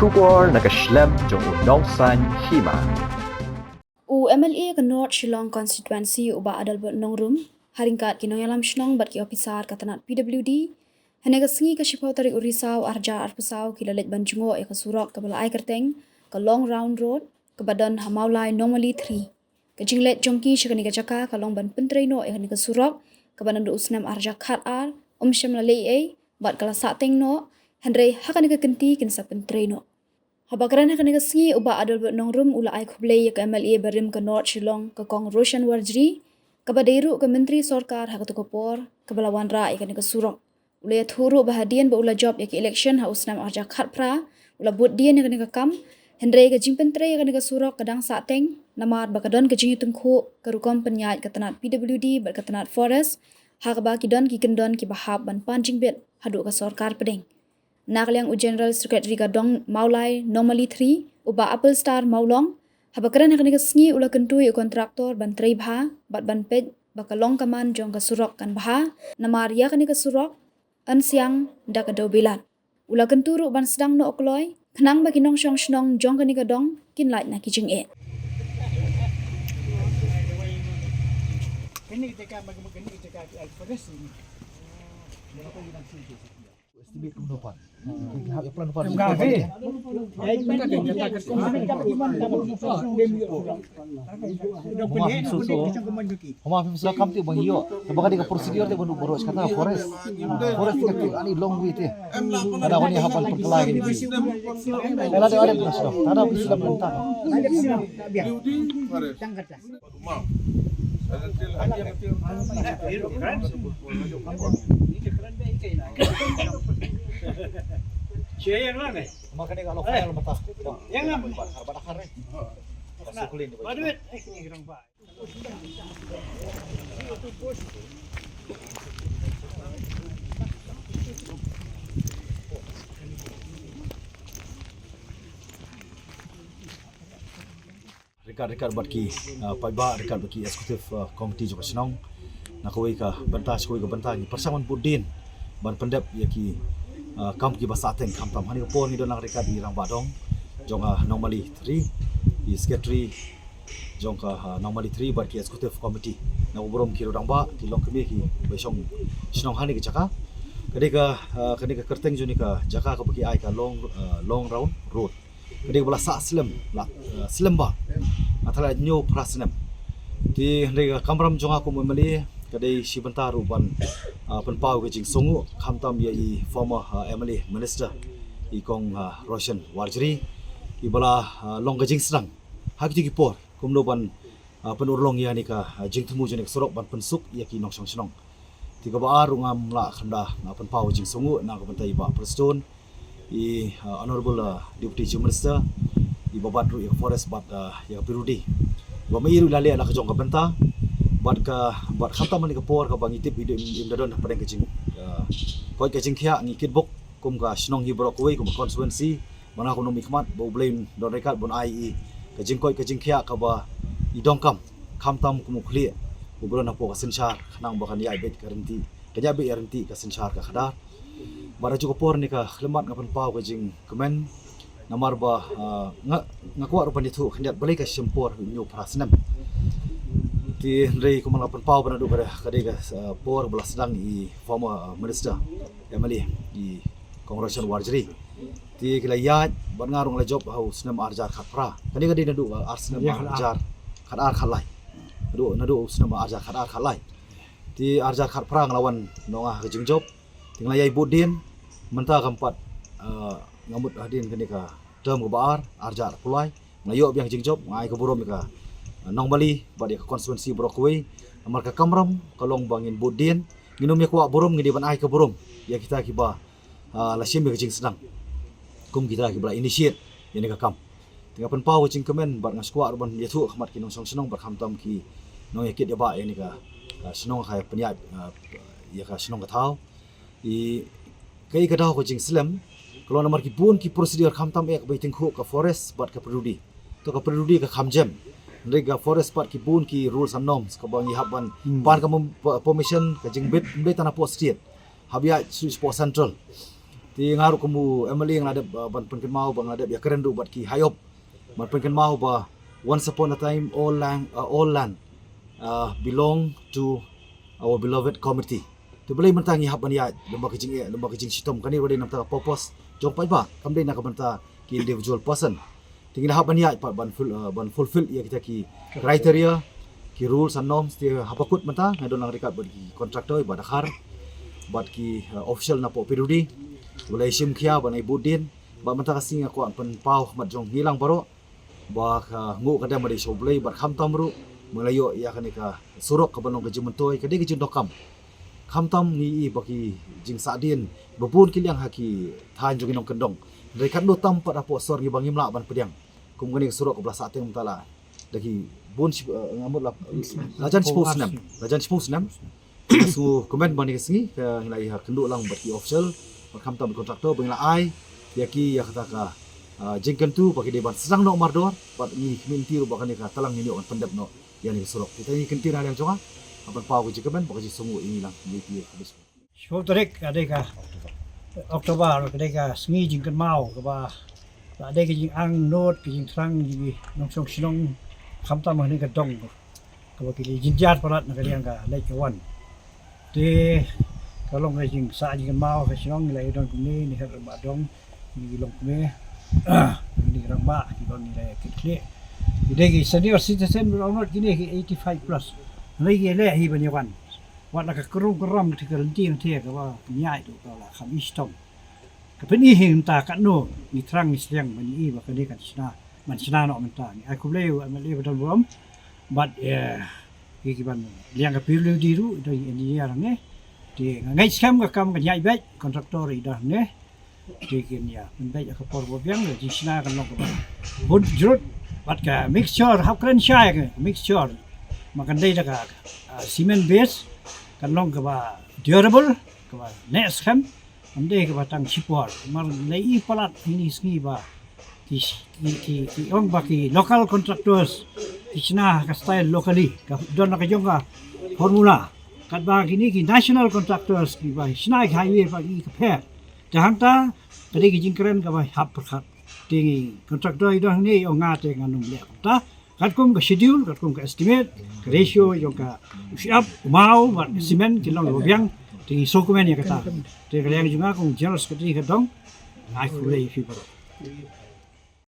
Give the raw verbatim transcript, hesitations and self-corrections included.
Khubor na ka shlem jong u Nongsaiñ Hima. U M L A ka North Shillong Constituency u Bah Adelbert Nongrum, ha ryngkat ki nongïalam shnong bad ki ophisar ka tnat P W D, hynne ka sngi ka shiphew tarik u Risaw arhajar arphew saw ki la leit ban jngoh ïa ka surok kaba la ai kyrteng ka Long Round Road, kaba don ha Mawlai Nongmali three. Ka jingleit jong ki sha kane ka jaka ka long ban pyntrei noh ïa kane ka surok, kaba naduh u snem arhajar khatar, ym shym la leh ei ei, bad ka la sahteng noh, hynrei ha kane ka kynti kin sa pyntrei noh. Haba kren ha kane ka sngi u Bah Adelbert Nongrum u la ai khublei ïa ka M L A barim ka North Shillong ka Kong Roshan Warjri, kaba dei ruh ka Myntri Sorkar ha kato ka por, kaba la wanrah ïa kane ka surok. U la ïathuh ruh ba hadien ba u la jop ïa ka election ha u snem arhajar khatphra, u la bud dien ïa kane ka kam, hynrei ka jingpyntrei ïa kane ka surok ka dang sahteng, namar ba ka don ka jingïatyngkhuh, ka rukom pynïaid ka tnat P W D bad ka tnat Forest, ha kaba ki don ki kyndon kiba hap ban pan jingbit haduh ka sorkar pdeng. Na ka liang u General Secretary ka Dong Mawlai Nongmali three, u Bah Apple Star Mawlong, haba kren ha kane ka sngi u la kyntu ïa u kontraktor ban trei bha, bad ban peit ba ka long ka man jong ka surok kan bha, namar ïa kane ka surok, yn siang da ka dewbilat. U la kyntu ruh ban sdang noh kloi, khnang ba ki nongshong shnong jong kane ka dong, kin lait na ki jingeh. Estimate kum no pan. Ki hap ïa plan no pan. Homa phim so so. Homa phim so kam te bang ïoh. Te ba ka dei ka procedure te ban u baroh kata forest. Forest ka te ani long way te. Kada wani hap ban pyrkhlai ka ni. Ela de ada pun so. Kada pun so. Ryngkat ryngkat bad ki, ah, paidbah, ryngkat bad ki executive, ah, committee jong ka shnong. Na kawei ka bynta sha kawei ka bynta ngi pyrshang ban bud dien ban pyndep ïa ki, ah, kam kiba sahteng khamtam. Ha kane ka por ngi don lang ryngkat i Rangbah Dong jong, ah, Nongmali three, i secretary jong ka, ah, Nongmali three bad ki executive committee. Na u burom ki rangbah, ki longkmie kiba shong shnong ha kane ka jaka. Ka dei ka, ah, ka dei ka kyrteng jong kane ka jaka kaba ki ai ka long, ah, long round road. Ka dei kaba la sah slem, la, eh, slem bha. Nga tharai hynñiew phra snem. Te hynrei ka kamram jong nga kum u M L A, ka dei shi bynta ruh ban, eh, pynpaw ka jingsngewnguh, khamtam ïa i former, eh, M L A minister, i Kong, eh, Roshan Warjri, iba la, eh, long ka jingsdang ha kito ki por, kumno ban, eh, pynurlong ïa kane ka, eh, jingthmu jong kane ka surok ban pynsuk ïa ki nongshong shnong. Te kaba ar ruh ngam lah khlem da nga pynpaw jingsngewnguh na ka bynta i Bah Prestone, i, uh, Honorable, uh, Deputy Chief Minister, iba bat ruh ïa ka forest bad, uh, ïa ka P W D. Ba ma i ruh i la leh la ka jong ka bynta bad ka, bad khamtam ha kane ka por kaba ngi tip i dei im, im da don hapdeng ka jing, uh, koit ka jingkhiah, ngi kitbok kum ka shnong hi baroh kawei, kum ka constituency, ba nga kum u nongmihkhmat, ba U Blei un don ryngkat ban ai i ka jingkoit ka jingkhiah kaba i donkam, khamtam kum u khlieh uba don hapoh ka synshar, khnang ba kan ïaid beit ka ryntih, kan ïaid beit ïa ryntih ka synshar ka khadar. Bad ha kajuh ka por kane ka khyllipmat nga pynpaw ka jingkmen, namar ba, ah, nga, nga kwah ruh ban ïathuh khyndiat balei ka shim por hynñiew phra snem. Te hynrei kumba nga pynpaw ba naduh ka, ka dei ka, ah, por ba la sdang i former, ah, minister, M L A, i Kong Roshan Warjri. Te ki la ïaid bad nga ruh nga la jop ha u snem arhajar khatphra. Kane ka dei naduh, ah, ar snem, ïa, khatar, arhajar khatar khatlai. Naduh, naduh u snem arhajar khatar khatlai. Te arhajar khatphra nga la wan noh nga ha ka jingjop. Te nga la ïai bud dien, mynta kam pat, eh, nga mut hadien kane ka term kaba ar, arhajar arphew lai. Nga ïoh biang ka jingjop, nga ai ka burom ïa ka, eh, Nongmali bad ïa ka constituency baroh kawei. Namar ka kamram ka long ba ngin bud dien, ngin ym ïa kwah burom, ngin dei ban ai ka burom ïa kita kiba, ah, la shim ïa ka jingsdang kum kita kiba la initiate ïa kane ka kam. Te nga pynpaw ka jingkmen bad nga sngewkwah ruh ban ïathuh ha khmat ki nongshong shnong bad khamtam ki nongïakit ïabah ïa kane ka, ah, shnong, ka pynïaid, ah, ïa ka shnong ka thaw. I, kaei ka daw ka jingslem ka long namar ki bun ki procedure, khamtam eh kaba i tyngkhuh ka forest bad ka P W D. To ka P W D ka kham jem. Hynrei ka forest pat ki bun ki rules and norms kaba ngi hap ban, hmm, pan ka mem-, pa-, permission, ka jingbit, ym dei tang hapoh state. Hap ïaid sha, shapoh central. Te nga ruh kum u M L A nga la dep, uh, ban pynkynmaw ba nga la dep ïakren ruh bad ki high up ban pynkynmaw ba once upon a time all land, uh, all land, uh, belong to our beloved community. Te balei mynta ngi hap ban ïaid lem bad ka jingeh, lem bad ka jingshitom? Kane ruh dei namar ka purpose jong paidbah, kam dei na ka bynta ki individual person. Te ngi la hap ban ïaid pat ban ful-, uh, ban fulfill ïa kita ki criteria, ki rules and norms. Te haba kut mynta nga don lang ryngkat bad ki contractor ba da khar bad ki, uh, official na P W D ba la ïashim khia ban ai bud dien. Bad mynta ka sngi nga kwah pynpaw khmat jong ngi lang baroh ba ka nguh ka dem ka dei sha U Blei bad khamtam ruh mynta la ïoh ïa kane ka surok kaba long ka jingmyntoi, ka dei ka jingdonkam. Khamtam ngi i ba ki jingsahdien ba bun ki liang ha ki thaiñ jong ki nongkyndong. Hynrei katno tam pat hapoh sor ngi ba ngim lah ban pdiang. Kum kane ka surok kaba la sah teng mynta la da ki bun shi-, eh, nga mut la, la jan shiphew snem, la jan shiphew snem. Nga sngew kmen ba kane ka sngi ka ngi la ïakynduh lang bad ki official bad khamtam ki contractor ba ngi la ai ïa ki ïa kata ka, ah, jingkyntu ba ki dei ban sdang noh mardor bad ngi khmih lynti ruh ba kane ka tlang ngin ïoh ban pyndep noh ïa kane ka surok. Kita ngi kyntien na liang jong nga, hap ban paw ka jingkmen bad ka jingsngewnguh ïa ngi lang, ïa ki, ïa ki. Shiphew tarik ka dei ka October, ka dei ka sngi jingkynmaw kaba la dei ka jingangnud, ka jingthrang jong ki nongshong shnong khamtam ha kane ka dong kaba ki la jynjar palat na ka liang ka leit ka wan. Te ka long ka jingsah jingkynmaw ka shnong, ngi la ïa don kumne, ngi heh rangbah dong, ngi long kumne, ngi rangbah kiba ngi la ïa kit khlieh. Ki dei ki senior citizen, ba la ong not kine ki eighty-five plus. Hynrei ki leh hi ban ïa wan. Wat la ka krum krum ka lynti ka lynti kaba ngi ïaid ruh ka la kham i shitom. Ka pyni hi mynta katno ngi thrang ngi sliang ban i ba kane kan shna, ban shna noh mynta. Ngi ai khublei ïa u M L A ba don burom bad, eh, ki, ki ban liang ka P W D ruh, i don i engineer hangne. Te nga ngeit skhem ka kam kan ïaid beit, contractor i don hangne. Te kin ïa pynbeit ha ka por ba biang, ka jingshna kan long kaba bun jrut bad ka mixture hap kren shai ka mixture. Ma kan dei da ka, ah, cement base kan long kaba durable, kaba neh skhem. Kam dei kaba tang shipor. Mar lei palat ha kine ki sngi ba ki, ki, ki, ki ong ba ki local contractors ki shna ha ka style locally, ka don la ka jong ka formula. Katba kine ki national contractors kiba shna ki highway ba ki ka pher. Te hangta ka dei ka jingkren kaba hap pyrkhat. Te ngi contractor i don hangne i ong nga te ngan ym leh kumta. Katkum ka schedule, katkum ka estimate, ka ratio jong ka u shyiap, u maw bad ka cement ki long kaba biang. Te ngi sngewkmen ïa kata. Te ka liang jong nga kum General Secretary ka dong, nga ai khublei ïa phi baroh.